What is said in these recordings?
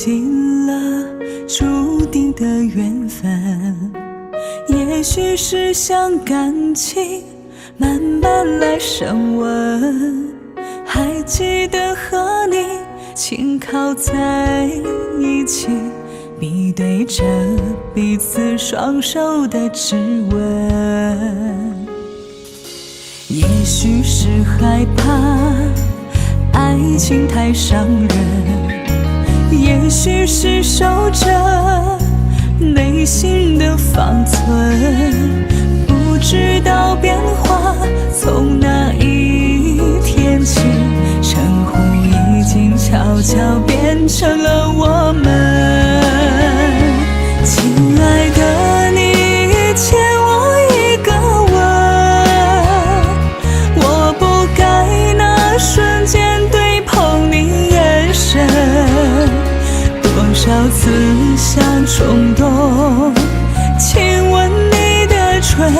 信了注定的緣分，也許是想感情慢慢來升溫。還記得和你輕靠在一起，比對着彼此雙手的指紋。也許是害怕愛情太傷人，也許是守着內心的方寸，不知道變化從哪一天起，稱呼已經悄悄變成了我們。親愛的，你欠我一個吻，我不該那瞬間對碰你眼神，多少次想衝動親吻你的唇，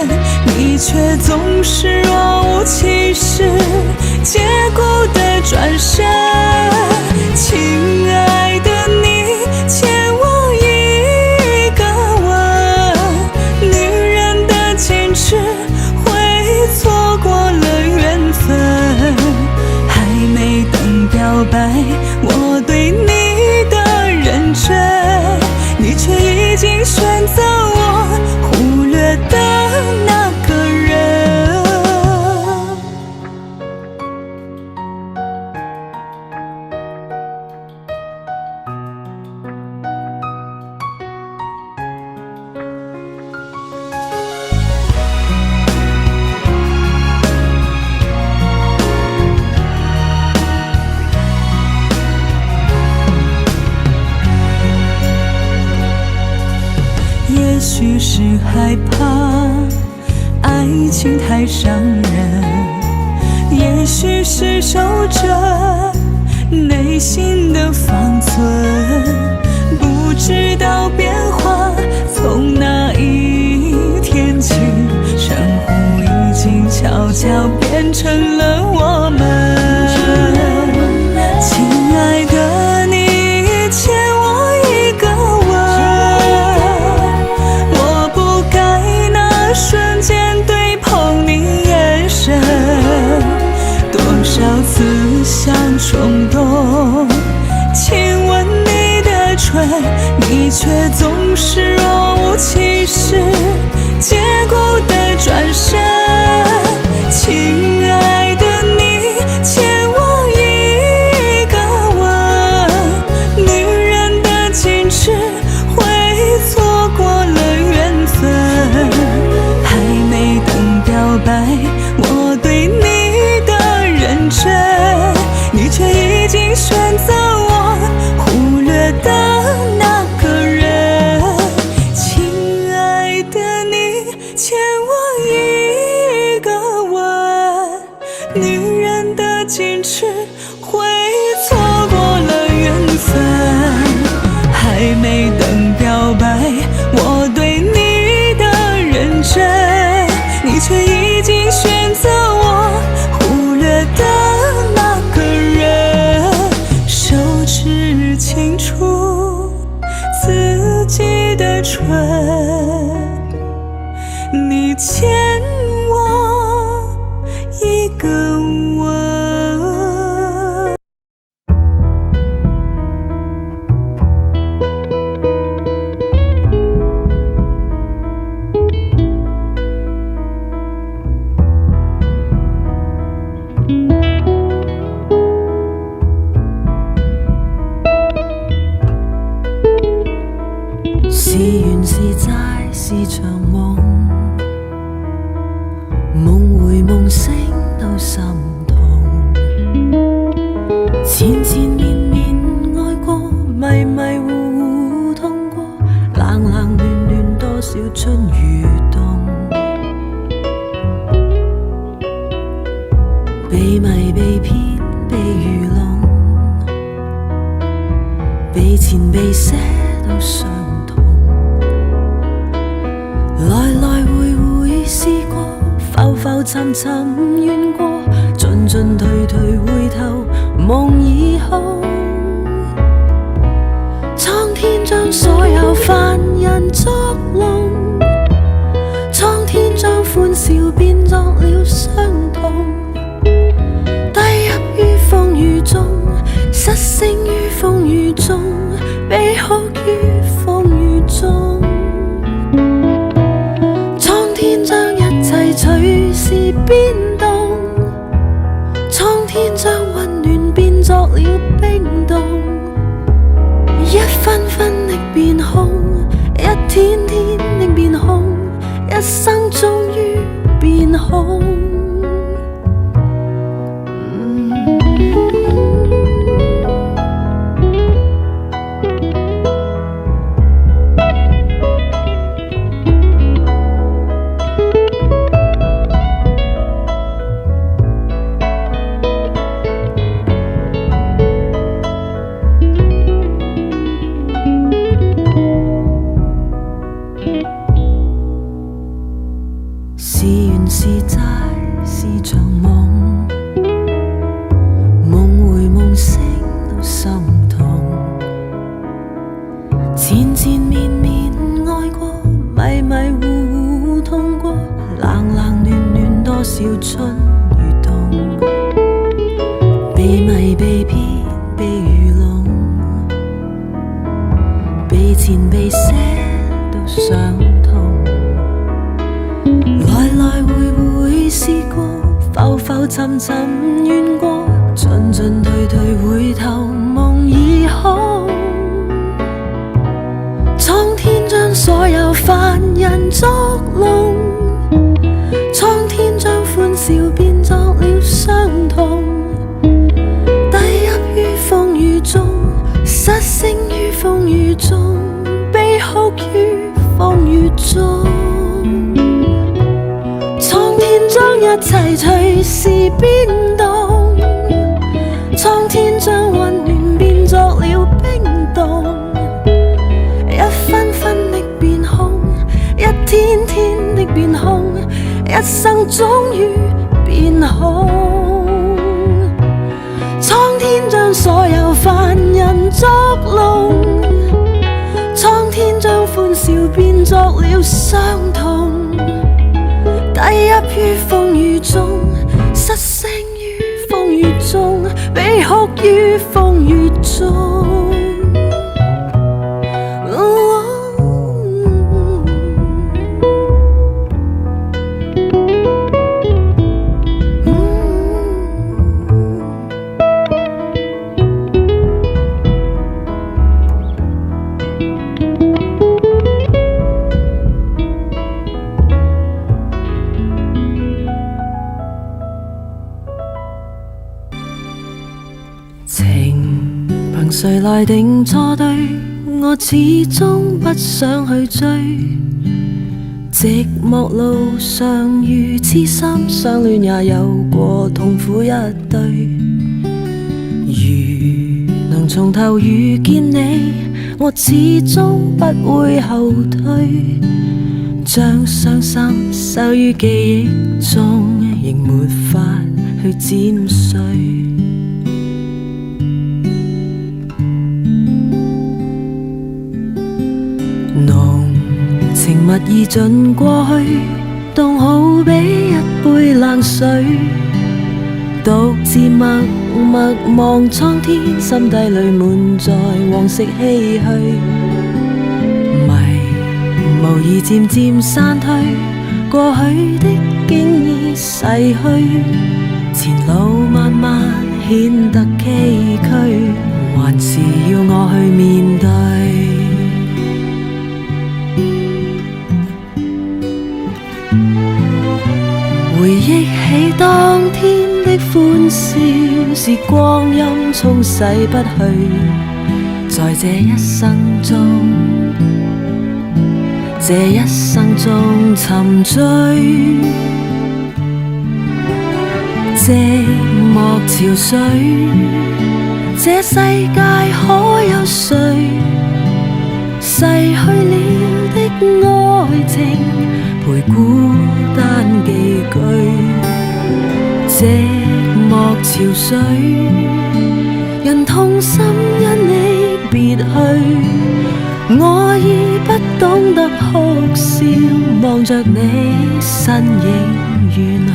你卻總是若無其事，借故的轉身。親愛的，你欠我一個吻，女人的矜持會錯過了緣分，還沒等表白我對你的認真，你卻已經選擇我忽略的那個人。也許是害怕愛情太傷人，也許是守着內心的方寸，不知道變化從哪一天起，稱呼已經悄悄變成了我們。親愛的，你欠我一個吻，我不該那瞬間對碰你眼神，多少次想衝動親吻你的唇，你卻總是若無其事，借故的轉身。親愛的，你欠我一個吻，女人的矜持會錯過了緣分，還沒等表白我對你的認真，你卻已經選擇我忽略的那個人。親愛的，你欠我一個吻，女人的矜持會錯過了緣分，還沒等表白我對你的認真，你卻已經選擇我忽略的那個人。手指輕觸自己的唇，你欠我一個吻。是緣是債是場夢，夢回夢醒都心痛。纏纏綿綿愛過，迷迷糊糊痛過，冷冷暖暖多少春與冬。被迷被騙被愚弄，被纏被捨都傷痛。來來回回試過，浮浮沉沉怨過，進進退退回頭夢已空。尋將所有凡人作弄，蒼天將歡笑變作了傷痛，低泣於風雨中，失聲於風雨中，悲哭於風雨中。蒼天將一切隨時變動，蒼天將溫暖變作了冰凍，一分分的變空，一天天的變空，一生終於變空。是緣是債是場夢，夢回夢醒都心痛。纏纏綿綿愛過，迷迷糊糊痛過，冷冷暖暖多少春與冬。被迷被騙被愚弄，被纏被捨都傷痛。來來回回試過，浮浮沉沉怨過，進進退退回頭夢已空。蒼天將所有凡人作弄，蒼天將歡笑變作了傷痛，低泣於風雨中，失聲於風雨中，悲哭於風雨中。蒼天將一切隨時變動，蒼天將溫暖變作了冰凍，一分分的變空，一天天的變空，一生終於變空。蒼天將所有凡人作弄，蒼天將歡笑變作了傷痛。低泣於風雨中，失聲於風雨中，悲哭於風雨中。情憑誰來定錯對？我始終不想去追。寂寞路上如痴心相戀，也有過痛苦一堆。如能從頭遇見你，我始終不會後退。將傷心收於記憶中，仍沒法去剪碎。濃情蜜意盡過去，凍好比一杯冷水，獨自默默望蒼天，心底裏滿載往昔唏噓。迷霧已漸漸散退，過去的經已逝去，前路漫漫顯得崎嶇，還是要我去面對。回憶起當天的歡笑，是光陰沖洗不去，在這一生中，這一生中沉醉。寂寞潮水，這世界可有誰逝去了的愛情，陪孤單寄居？寂寞潮水，人痛心因你別去，我已不懂得哭笑，望着你身影遠去。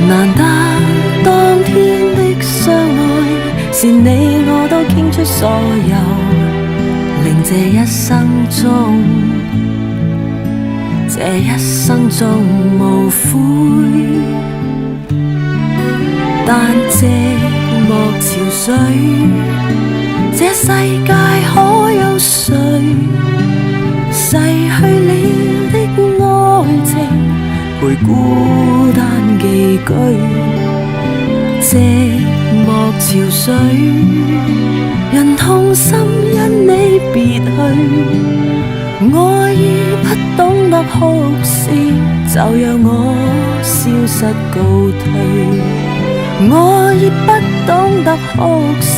難得當天的相愛，是你我都傾出所有，令這一生中，這一生中無悔。但寂寞潮水，這世界可有誰逝去了的愛情，陪孤單寄居？寂寞潮水，人痛心因你別去，我已不懂得哭笑，就讓我消失告退。我已不懂得哭笑，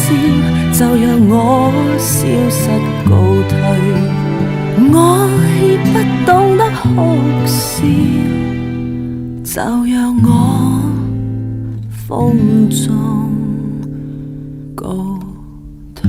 就讓我消失告退。我已不懂得哭笑，就讓我風中告退。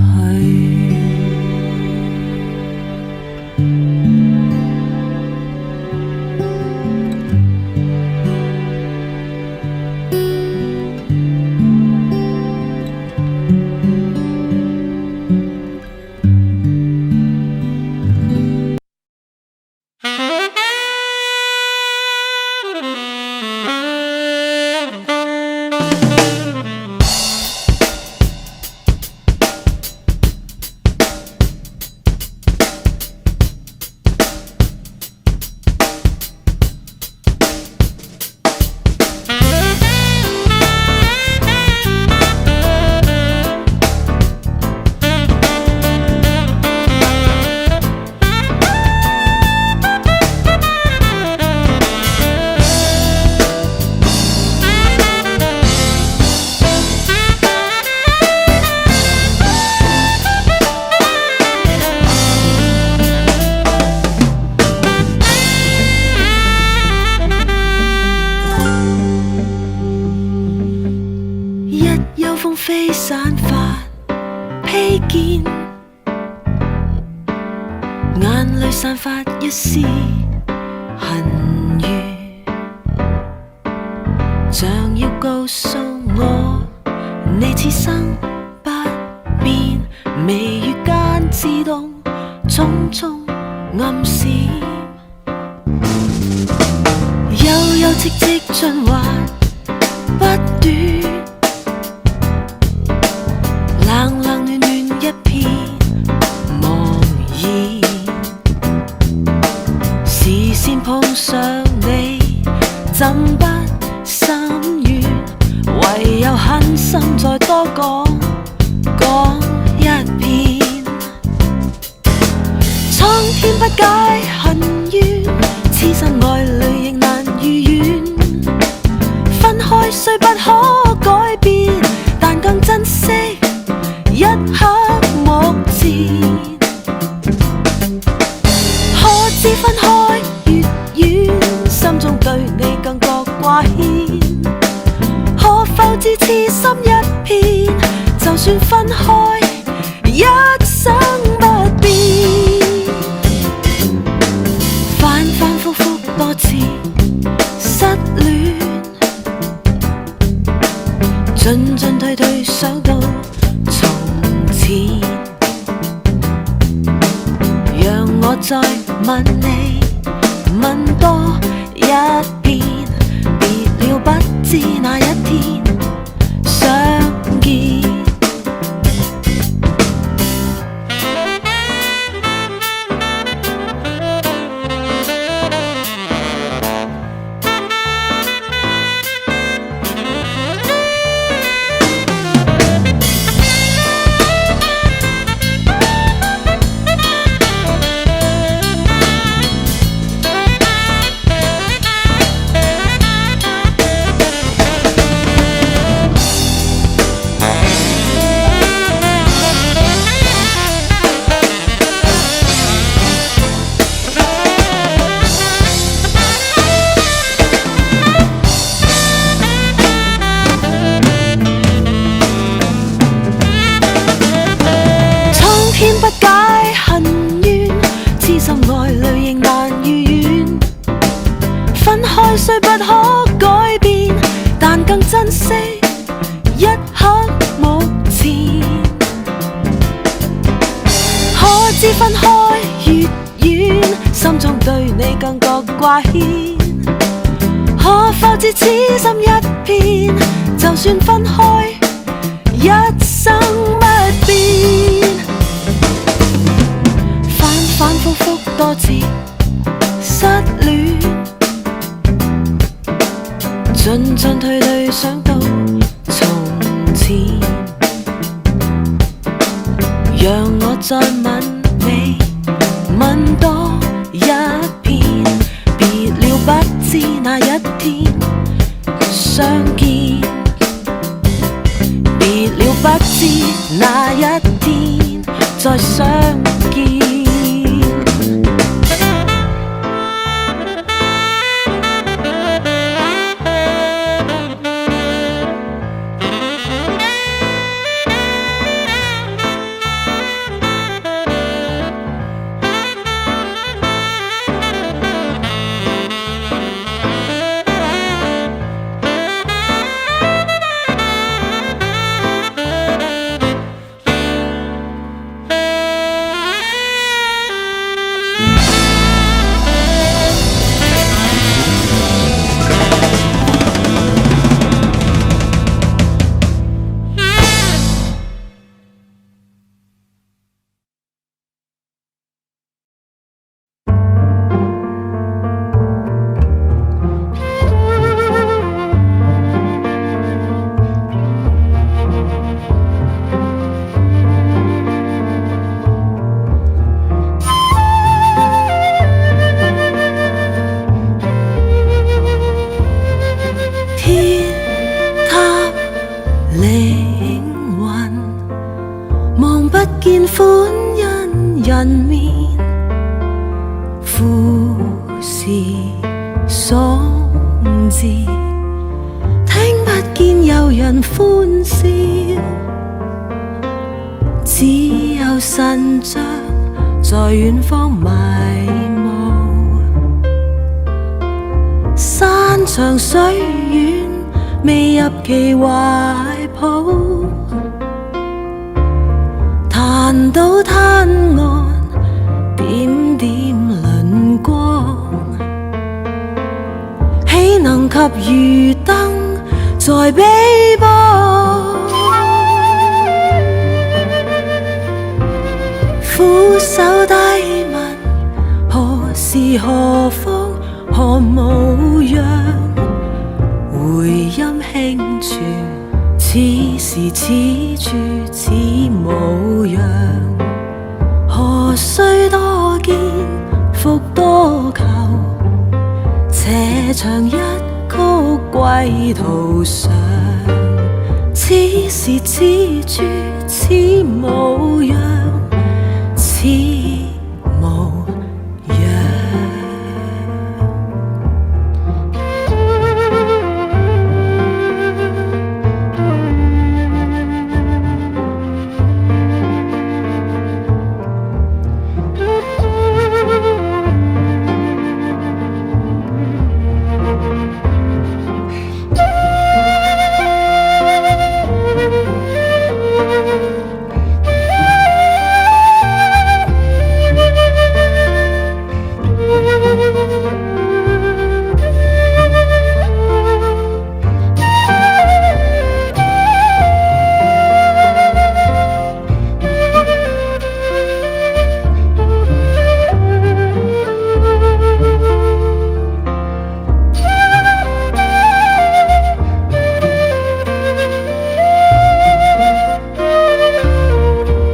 一幽風飛散發披肩，眼淚散發一絲恨怨，像要告訴我你此生不變，眉宇間自動匆匆暗閃，幽幽戚戚循環不斷。冷冷暖暖一片茫然，視線碰上你，怎不心軟？唯有狠心再多講講一遍。蒼天不解恨怨，痴心愛侶亦難如願。分開雖不可改變，但更珍惜一刻目前。可知分開越遠，心中對你更覺掛牽。可否知痴心一片，就算分開，一生不變。反反覆覆多次失戀，進進退退想到從前，讓我再問你，問多一遍，別了不知哪一天相見。可知分開越遠，心中對你更覺掛牽。可否知此心一片，就算分開，一生不變。反反覆覆多次失戀，進進退退想到從前，讓我再吻你，吻多一遍，別了不知哪一天相見，別了不知哪一天再相見。天塌靈魂，望不見歡欣人面，富士數字，聽不見有人歡笑，只有神像在遠方迷霧。山長水遠，未入其懷抱。彈到灘岸，點點輪光，豈能及漁燈在碧波？俯首低問，何時何方何模樣？回音輕傳，此時此處此模樣。何須多見，復多求？斜唱一曲歸途上。此時此處此模樣，此模樣。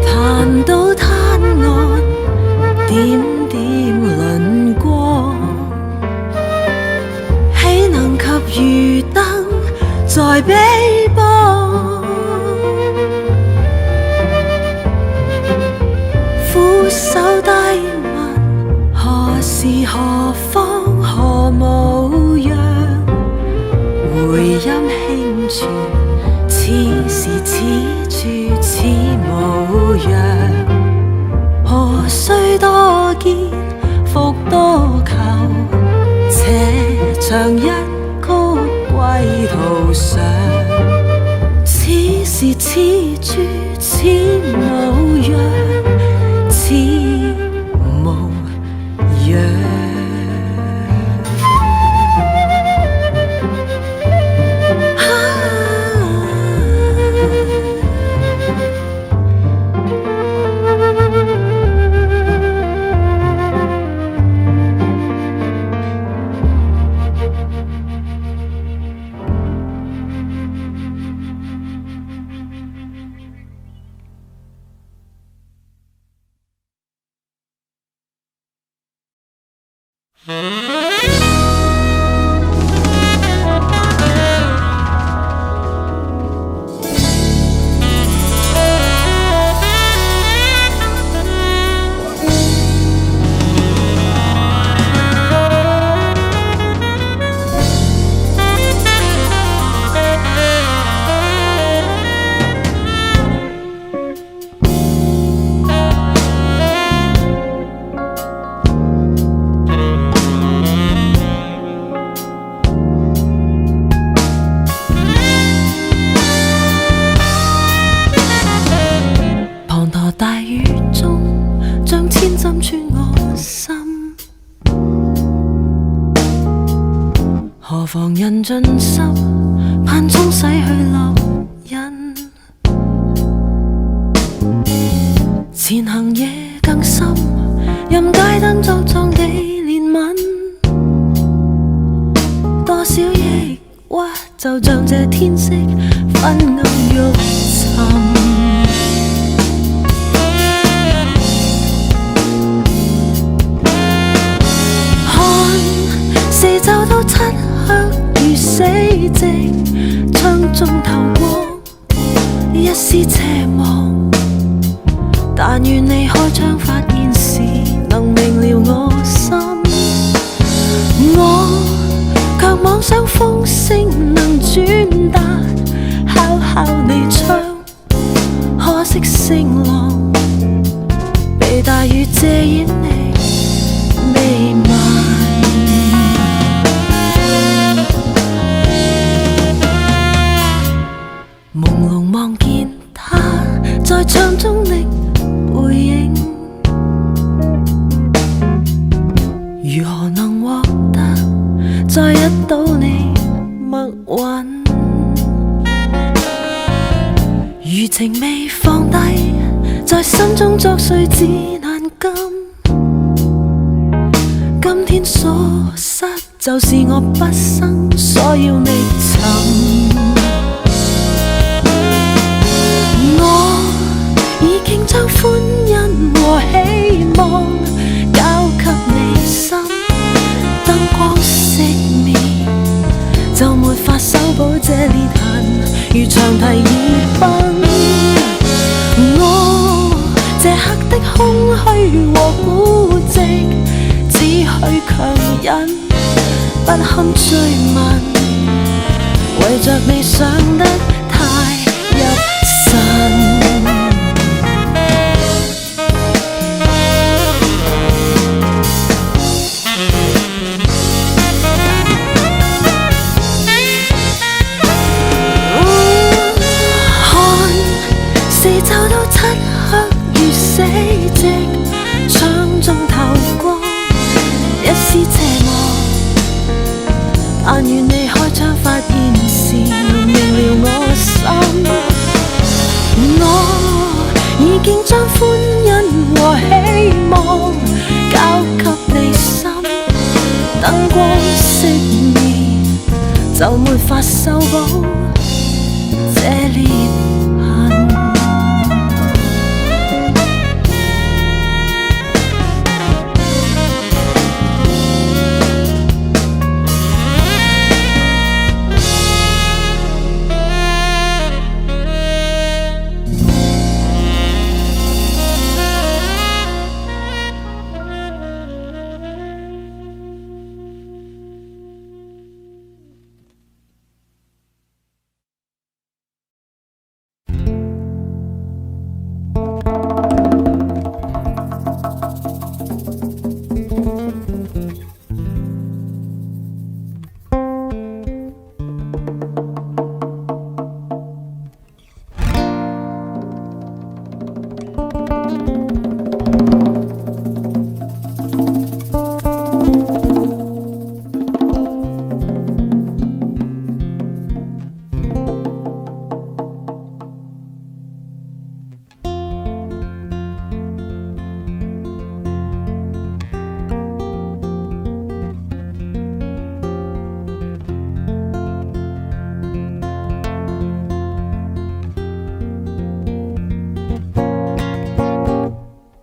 彈到灘岸，點點輪光，豈能及漁燈在碧波？俯首低問，何時何方何模樣？回音輕傳，此時此處此模樣。何須多見，復多求？斜唱一曲歸途上。此時此處此模樣，此雨中，將千針穿我心。何妨人盡濕，盼沖洗去烙印。前行夜更深，任街燈作狀地憐憫。多少抑鬱，就像這天色昏暗欲沉。看四周都漆黑如死寂，窗中透光一絲奢望。但願你開窗發現時，能明了我心。我卻妄想風聲能轉達，敲敲你窗，可惜聲浪被大雨遮掩你未聞。朦朧望見他在窗中的背影，如何能獲得再一睹你默允？餘情未放低，在心中作祟至難禁。今天所失，就是我畢生所要覓尋。我已經將歡欣和希望交給你心，燈光熄滅，就沒法修補這裂痕，如長堤已崩。我這刻的空虛和孤寂，只許強忍，不堪追問，為着你想得太入神。看四周都漆黑如死寂，窗中透光一絲奢望。但願你開窗發現時，能明了我心。我已經將歡欣和希望交給你心，燈光熄滅，就沒法修補這裂痕。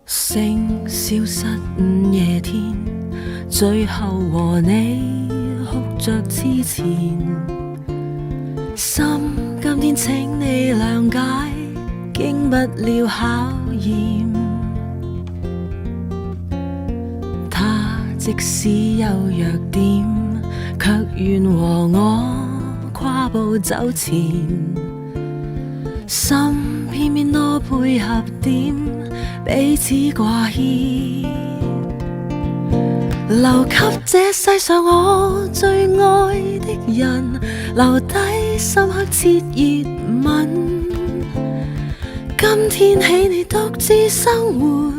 星消失午夜天，最後和你哭着痴纏。心今天請你諒解，經不了考驗。他即使有弱點，卻願和我跨步走前。心偏偏多配合點，彼此掛牽，留給這世上我最愛的人，留低深刻熾熱吻。今天起你獨自生活，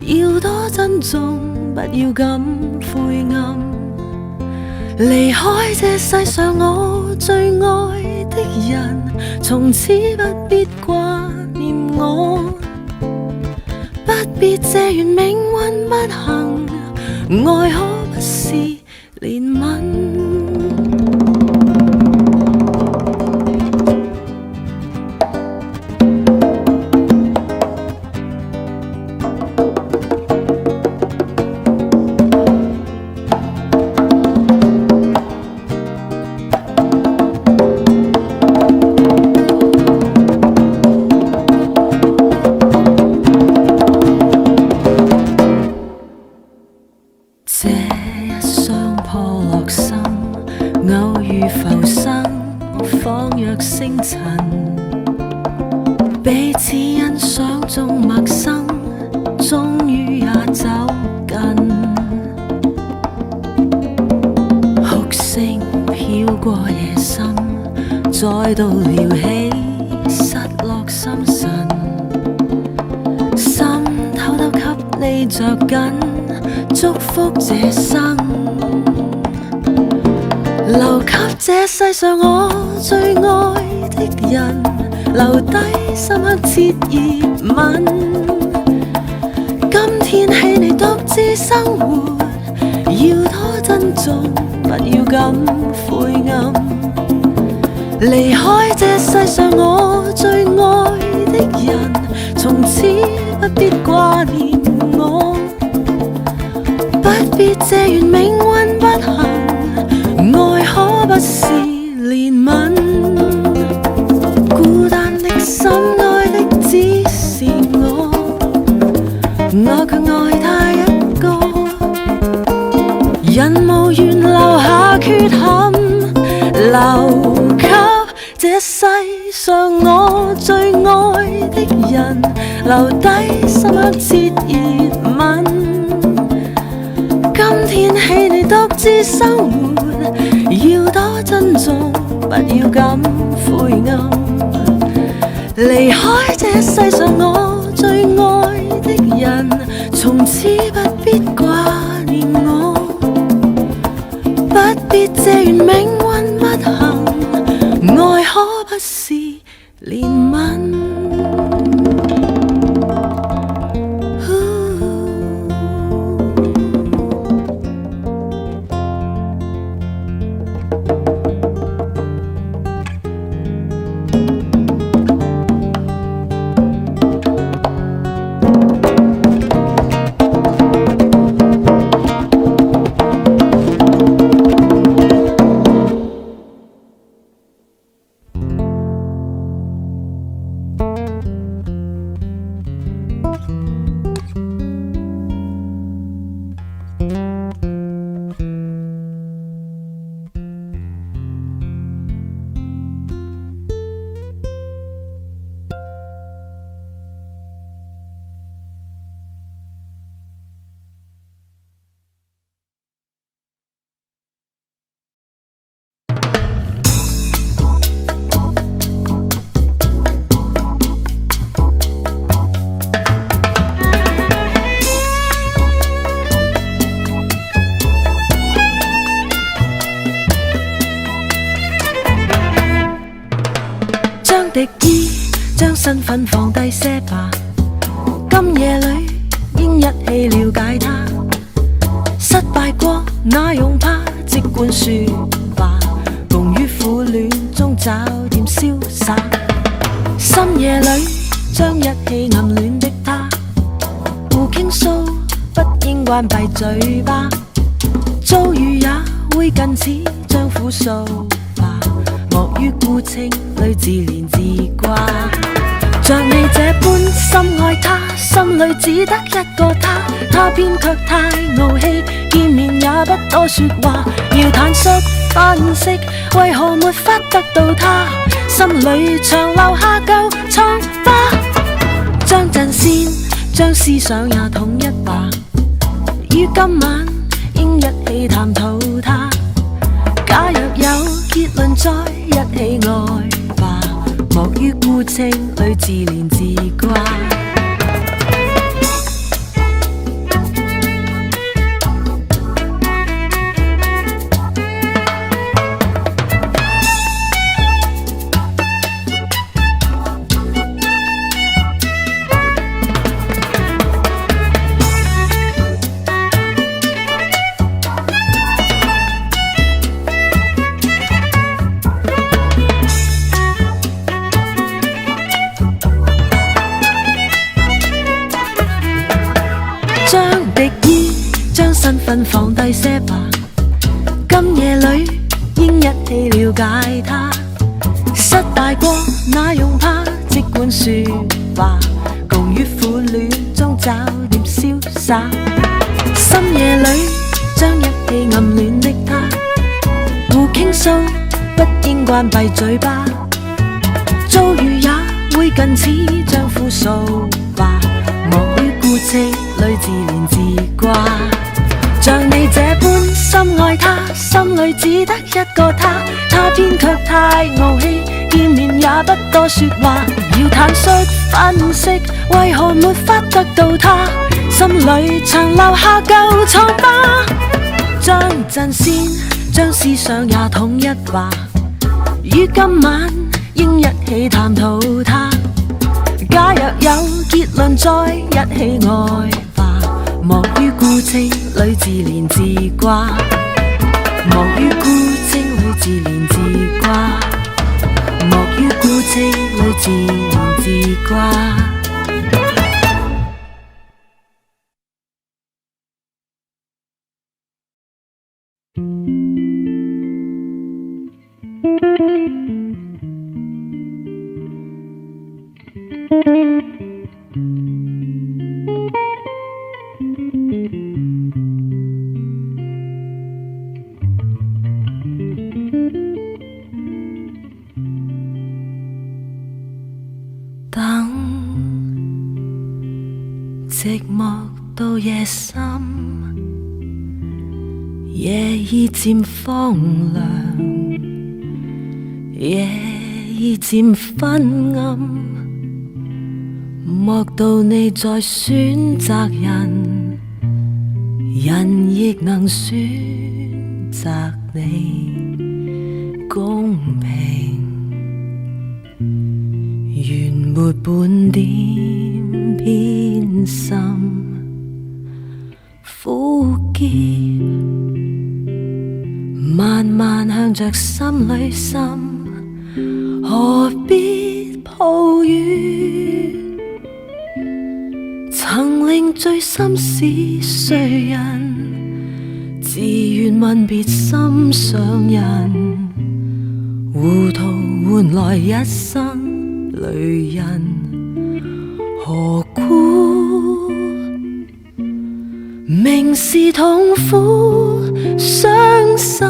要多珍重，不要感灰暗。離開這世上我最愛的人，從此不必掛念我，不必借怨命運不幸，愛可不是憐憫。這一雙破落心，偶遇浮生，仿若星辰。彼此欣賞中陌生，終於也走近。哭聲飄過夜深，再度撩起失落心神。心偷偷給你着緊，祝福這生，留給這世上我最愛的人，留低深刻熾熱吻。今天起你獨自生活，要多珍重，不要感灰暗。離開這世上我最愛的人，從此不必掛念我，不必借怨命運不幸，愛可不是憐憫。孤單的心愛的只是我，我卻愛他一個。人無緣留下缺陷，留給這世上我最愛的人，留低深刻熾熱吻。今天起你獨自生活，要多珍重，不要感灰暗。離開這世上我最愛的人，從此不必掛念我，不必借怨命運不幸，愛可不是憐憫。將敵意，將身份放低些吧。今夜裏應一起了解他。失敗過那用怕，即管說吧。共於苦戀中找點瀟灑。深夜裏將一起暗戀的他，互傾訴不應關閉嘴巴。遭遇也會近似將苦訴吧。莫於孤清裏自憐自掛。像你這般深愛他，心裏只得一個他，他偏卻太傲氣，見面也不多說話。要坦率分析，為何沒法得到他？心裏長留下舊創疤。將陣線，將思想也統一吧。於今晚應一起探討他。假若有結論，再一起愛吧。莫於於孤清裏自憐自掛。將敵意，將身份放低些吧。今夜裏應一起了解他。失敗過那用怕，即管說吧。共於苦戀中找點瀟灑。深夜裏將一起暗戀的他，互傾訴，不應關閉嘴巴。遭遇也會近似將苦訴吧。莫於孤清裏自憐自掛，像你這般深愛他，心裏只得一個他，他偏卻太傲氣，見面也不多說話。要坦率分析，為何沒法得到他，心裏曾留下舊瘡疤。將陣線，將思想也統一吧，於今晚應一起探討他。假若有結論，再一起愛吧。莫於孤清裏自憐自掛，莫於孤清裏自憐自掛，莫於孤清裏自憐自掛。等寂寞到夜深，夜已漸荒涼，夜已漸昏暗，莫道你在選擇人，人亦能選擇你，公平原沒半點偏心，苦澀慢慢向着心裏滲，何必抱怨？曾令醉心是誰人？自願吻別心上人，糊塗換來一生淚印，何故明是痛苦傷心，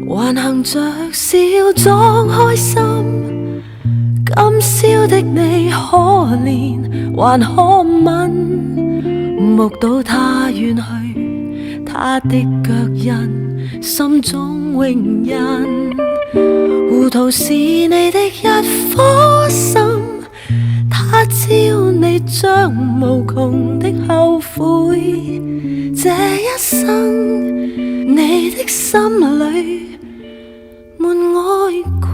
還行着笑裝開心？今宵的你可憐還可憫，目睹他遠去，他的腳印，心中永印。糊塗是你的一顆心，他朝你將無窮的後悔。這一生，你的心裏沒愛困。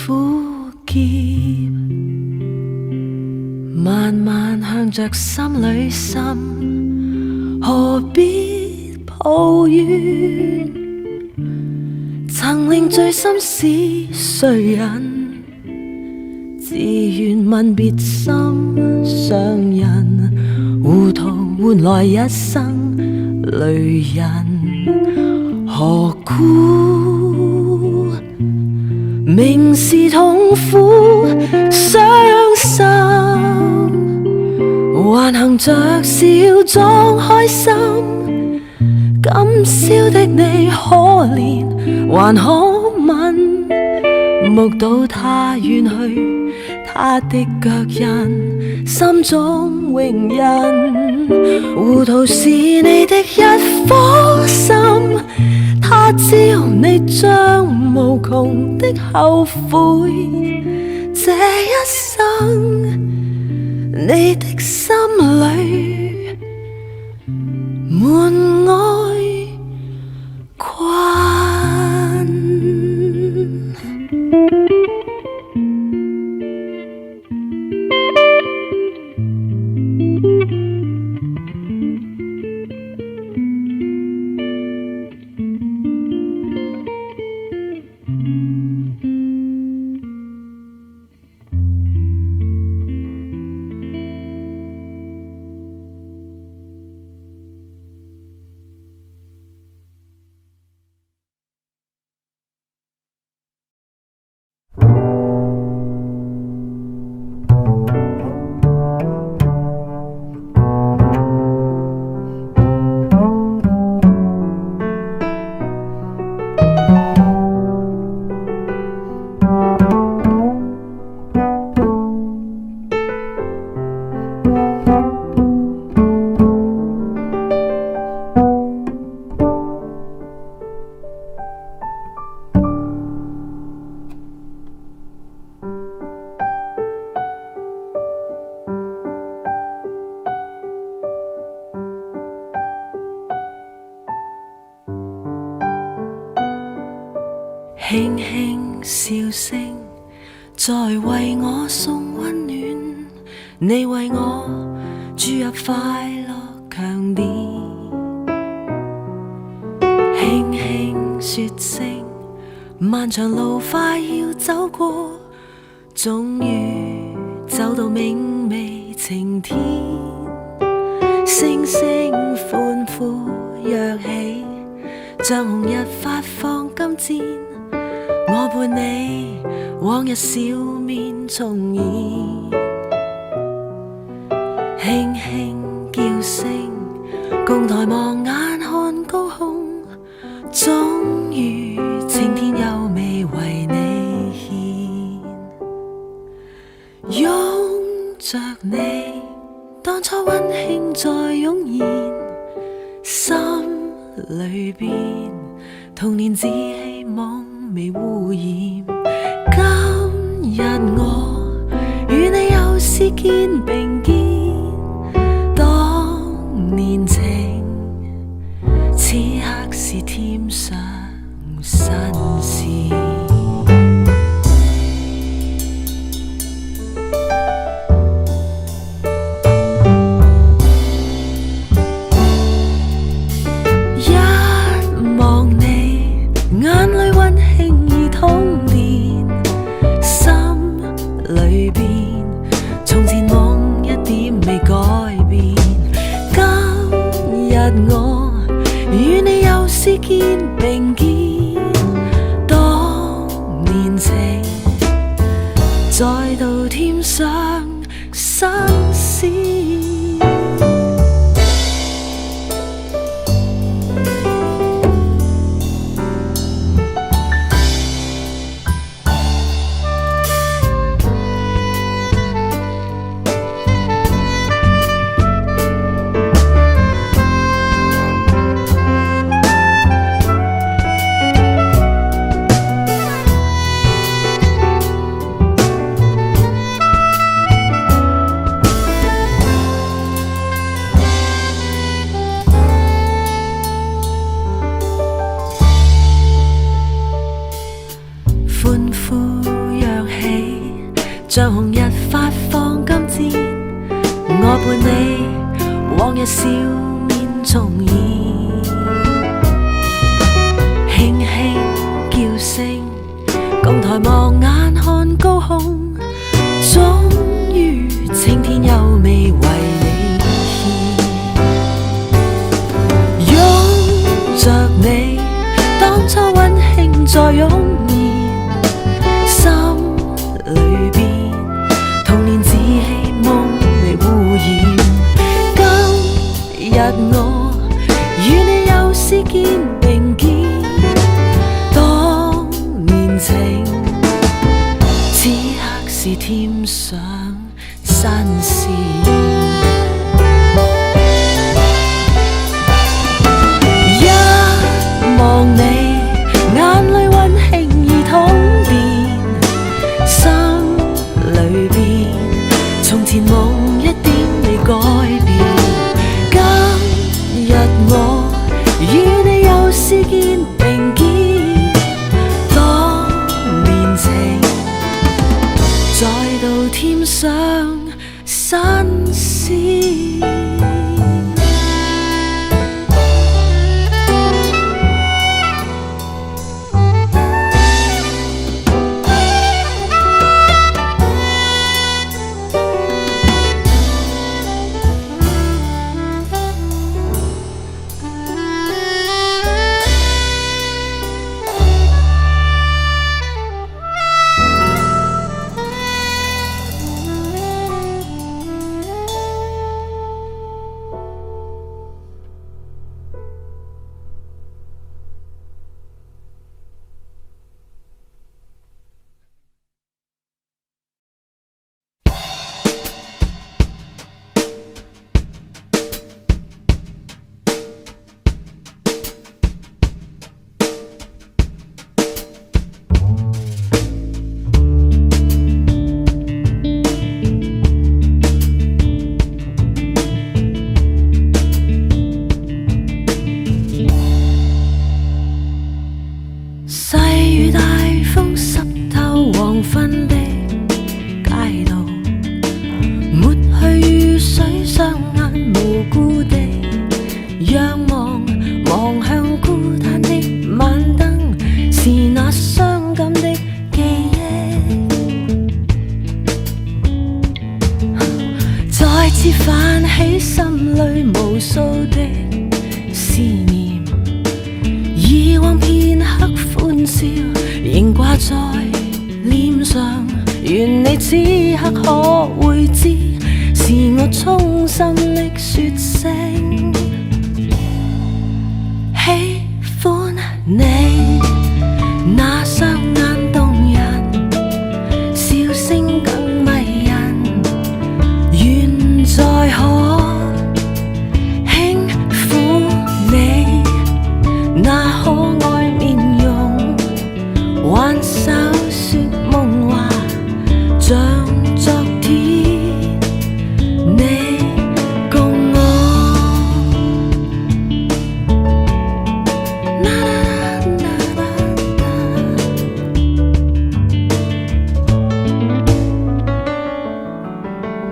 苦澀慢慢向着心裏滲，何必抱怨？曾令醉心是誰人？自願吻別心上人，糊塗換來一生淚印，何故？明是痛苦傷心，還行着笑裝開心。今宵的你可憐還可憫，目睹他遠去，他的腳印，心中永印。糊塗是你的一顆心，他朝你將無窮的後悔。這一生，你的心裏滿愛困。輕輕笑聲在為我送溫暖，你為我注入快樂強電。輕輕說聲，漫長路快要走過，終於走到明媚晴天。聲聲歡呼躍起，像紅日發放金箭。我伴你，往日笑面重現，輕輕叫聲，共抬望眼看高空，終於晴天優美為你獻，擁着你，當初溫馨再湧現，心裏邊童年稚氣夢未污染。今日我與你又是肩並肩，當年情，此刻是添上新鮮。一望你，眼裏溫馨已通電，心裏邊從前夢一點未改變。今日我與你又是肩並肩，當年情再度添上新鮮。歡呼躍起，像紅日發放金箭。我伴你，往日笑面重現。輕輕叫聲，共抬望眼看高空，終於晴天優美為你獻。擁再湧現，心裏邊童年稚氣夢未污染。今日我與你又試肩並肩，當年情，此刻是添上新鮮。一望你，眼淚溫馨而通電，心裏邊從前夢一點未改變。今日我與你又試肩並肩，當年情再度添上新鮮。細雨大風濕透黃昏的街道，抹去雨水，雙眼無辜的仰望，望向孤單的晚燈，是那傷感的記憶。再次泛起心裏無數的思念。以往片刻歡笑，仍掛在臉上。願你此刻可會知，是我衷心的說聲喜歡你。那雙眼動人，笑聲更迷人。願再可輕撫你那可愛面容，挽手說夢話，像昨天你共我。啦啦啦啦。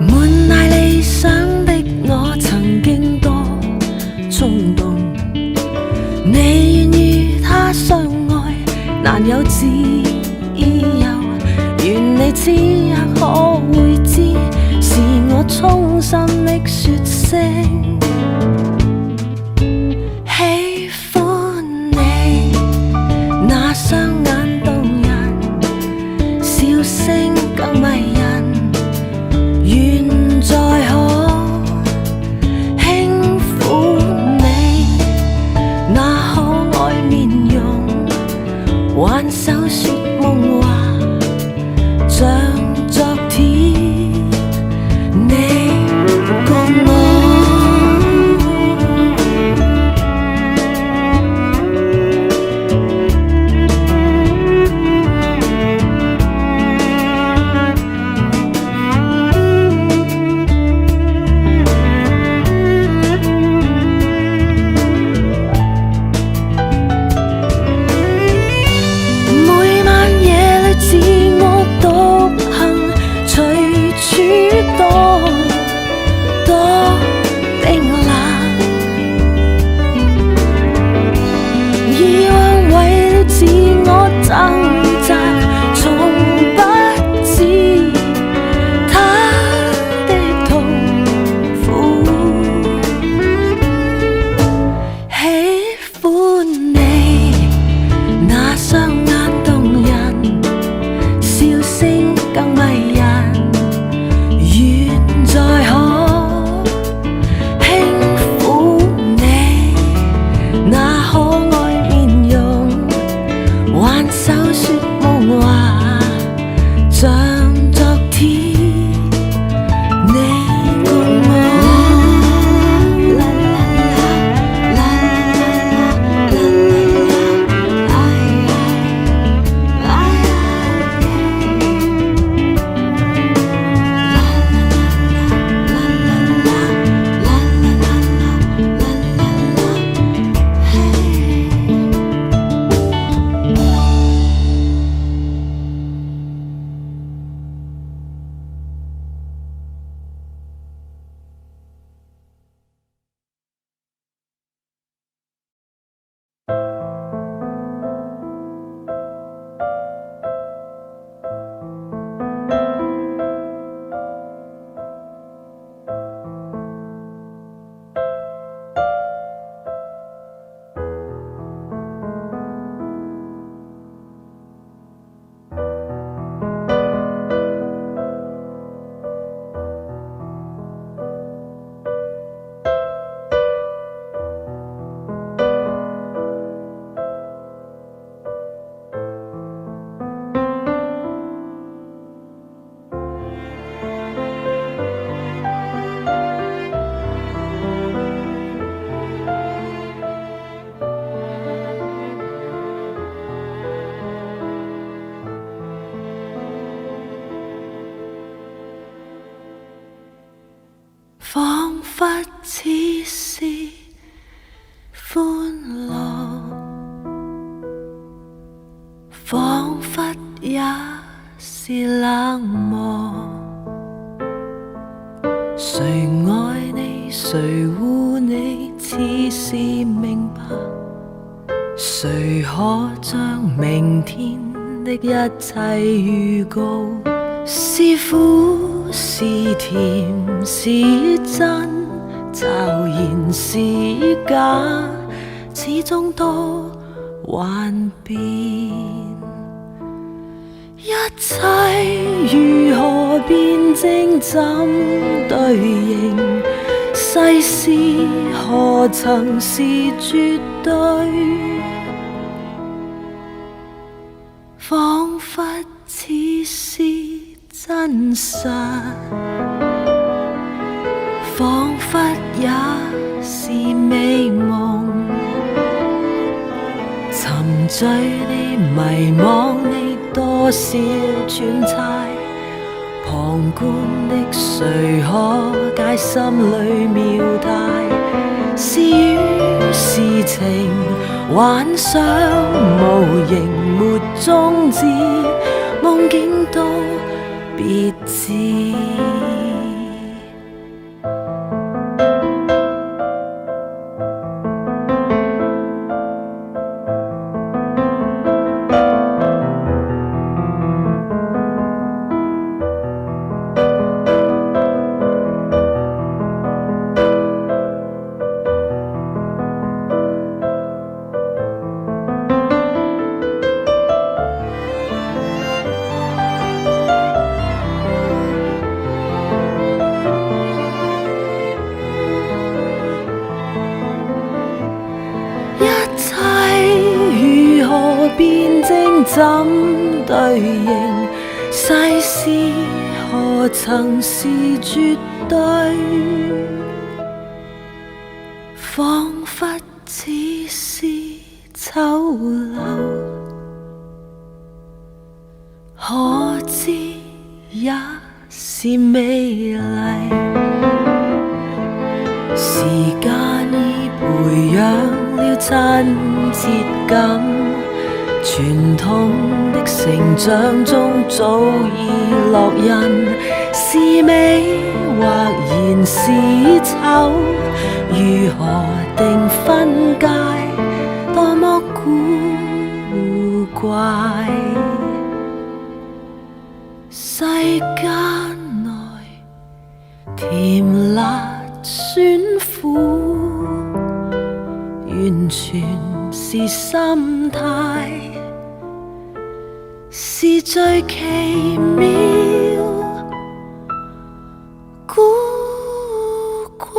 滿帶理想的我，曾經多衝動。你願與他相愛，難有自由。願你此刻可會知，是我衷心的說聲喜歡你。那雙眼動人，笑聲更迷人。願再可輕撫你那可愛面容，挽手說夢話，像昨天你共我。每晚夜裏自我獨說夢話，像昨天你共我。啦啦啦啦啦啦啦，哎彷彿似是歡樂，彷彿也是冷漠。誰愛你，誰護你，似是明白。誰可將明天的一切預告？是苦是甜是真，驟然是假，始終都幻變。一切如何辨證怎對應？世事何曾是絕對？彷彿似是真實，彷彿也是美夢。沉醉你迷惘你多少揣猜，旁觀的誰可解心裏妙態？是雨是晴，幻想無形沒終止，夢境都別緻。一切如何辨證怎對應？世事何曾是絕對？彷彿似是醜陋，可知也是美麗。時間已培養了親切感，傳統的成長中早已烙印，是美或然是醜，如何定分界？多麼古怪。世間內甜辣酸苦，完全是心態，是最奇妙古怪。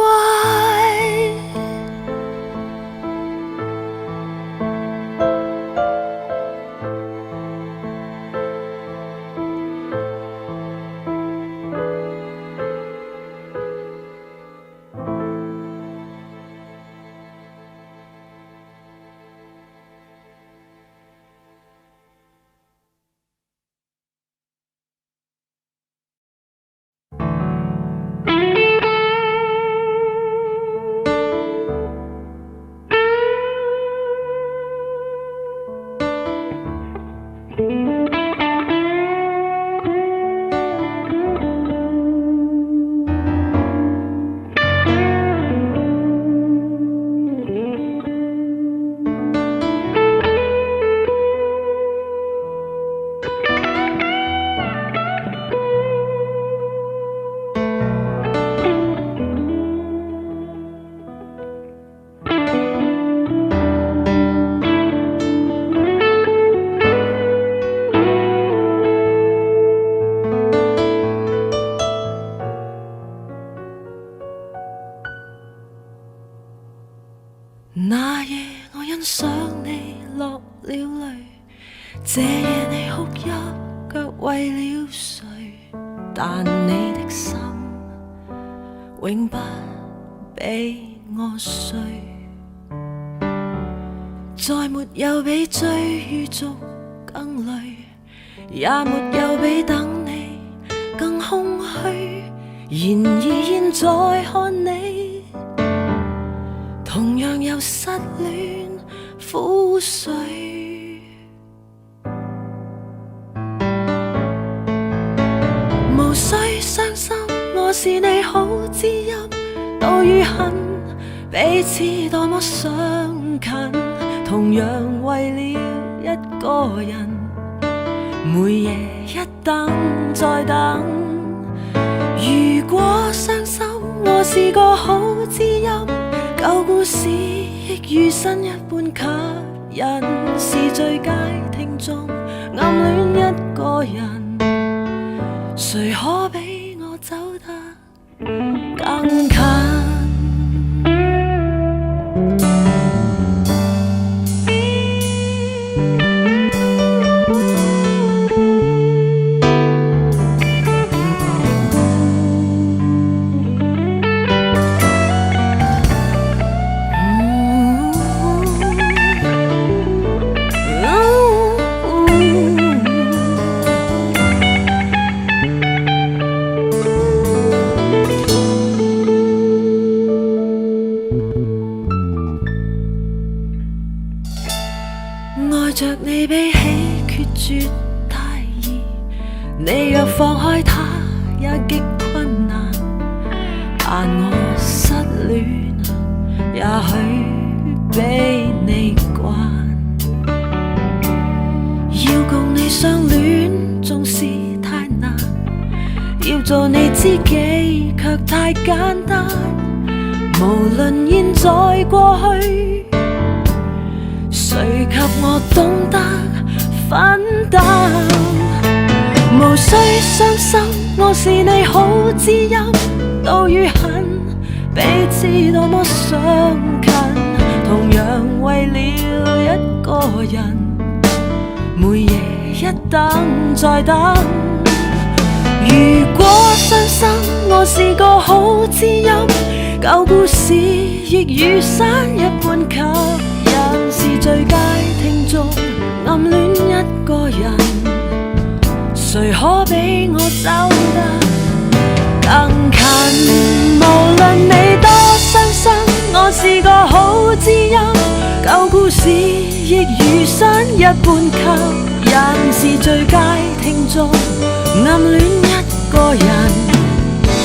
為了誰，但你的心永不比我碎。再沒有比追與逐更累，也沒有比等你更空虛。然而現在看你，同樣有失戀苦水。無需傷心，我是你好知音，妒與恨彼此多麼相近，同樣為了一個人，每夜一等再等。如果傷心，我是個好知音，舊故事亦如新一般吸引，是最佳聽眾，暗戀一個人，誰可比我走得更近？愛着你比起決絕太易，你若放開他也極困難，但我失戀也許比你慣。要共你相戀縱是太難，要做你知己卻太簡單。無論現在過去，誰及我懂得分擔？無需傷心，我是你好知音，妒與恨彼此多麼相近，同樣為了一個人，每夜一等再等。如果傷心，我是個好知音，舊故事亦如新一般吸引，是最佳聽眾，暗戀一個人，誰可比我走得更近？無論你多傷心，我是個好知音，舊故事亦如新一般吸引，是最佳聽眾，暗戀一個人，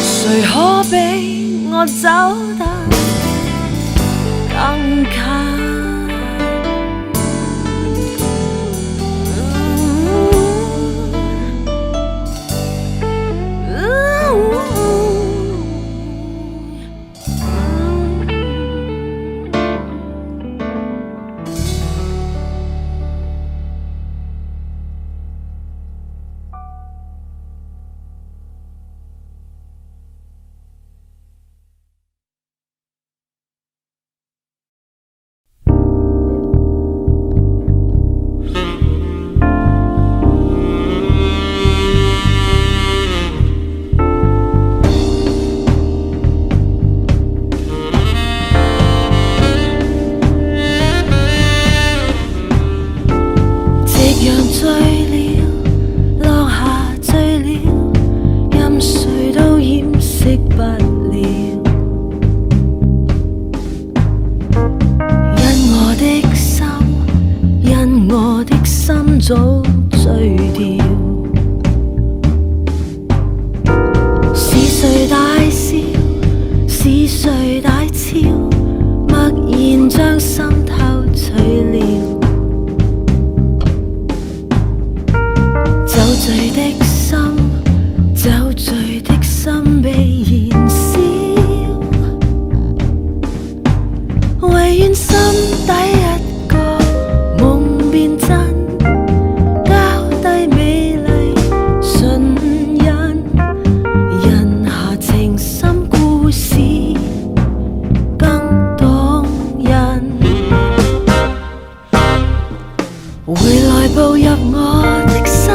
誰可比我走得更近？夕陽醉了，落霞醉了，任誰都掩飾不了。因我的心，因我的心早醉掉。是誰大笑？是誰大笑？默然將心偷取了。酒醉的心，酒醉的心被燃燒，唯願心底一個夢變真，交低美麗唇印，印下情深故事更動人。回來步入我的心，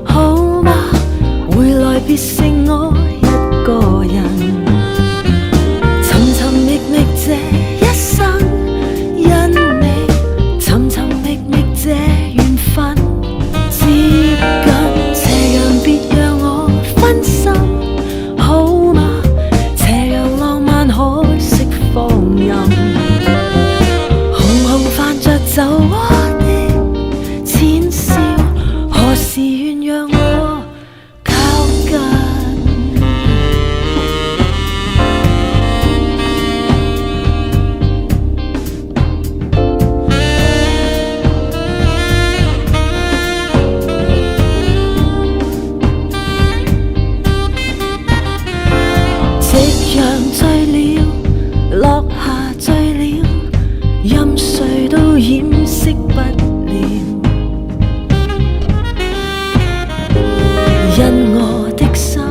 好是願讓我靠近。夕陽醉了，落霞醉了，任誰都掩飾不了。因我的心，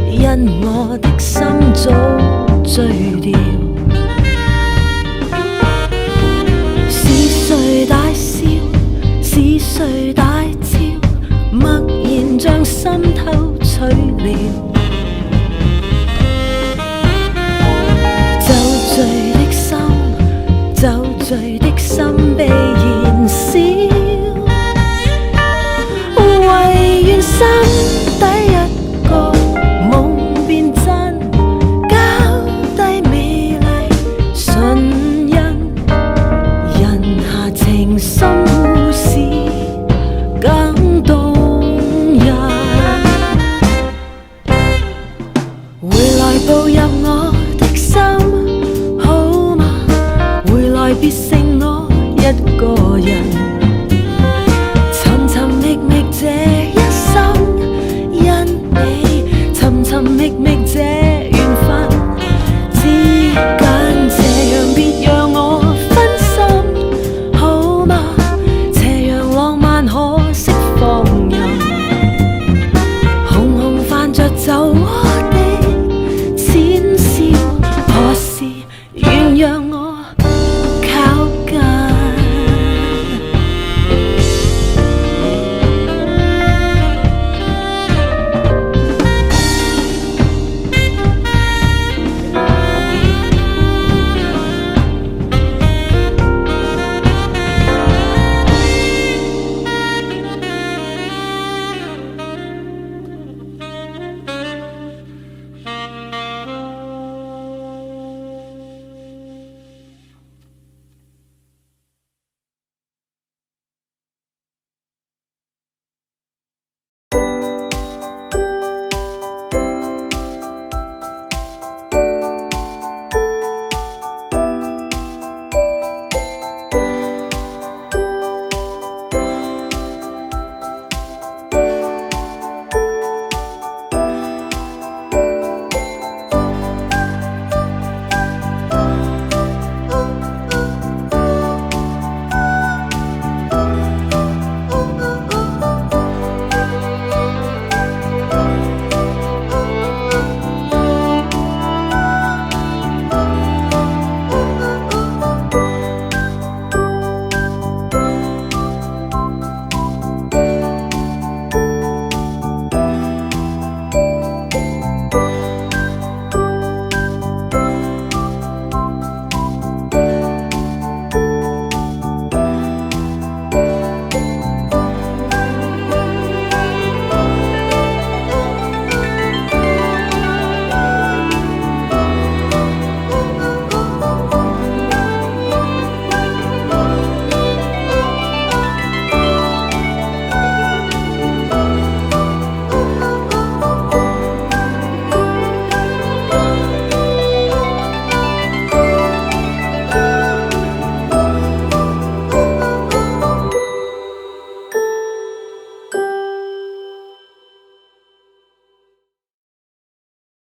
因我的心早醉掉。是誰大笑？是誰大笑？默然將心偷取了。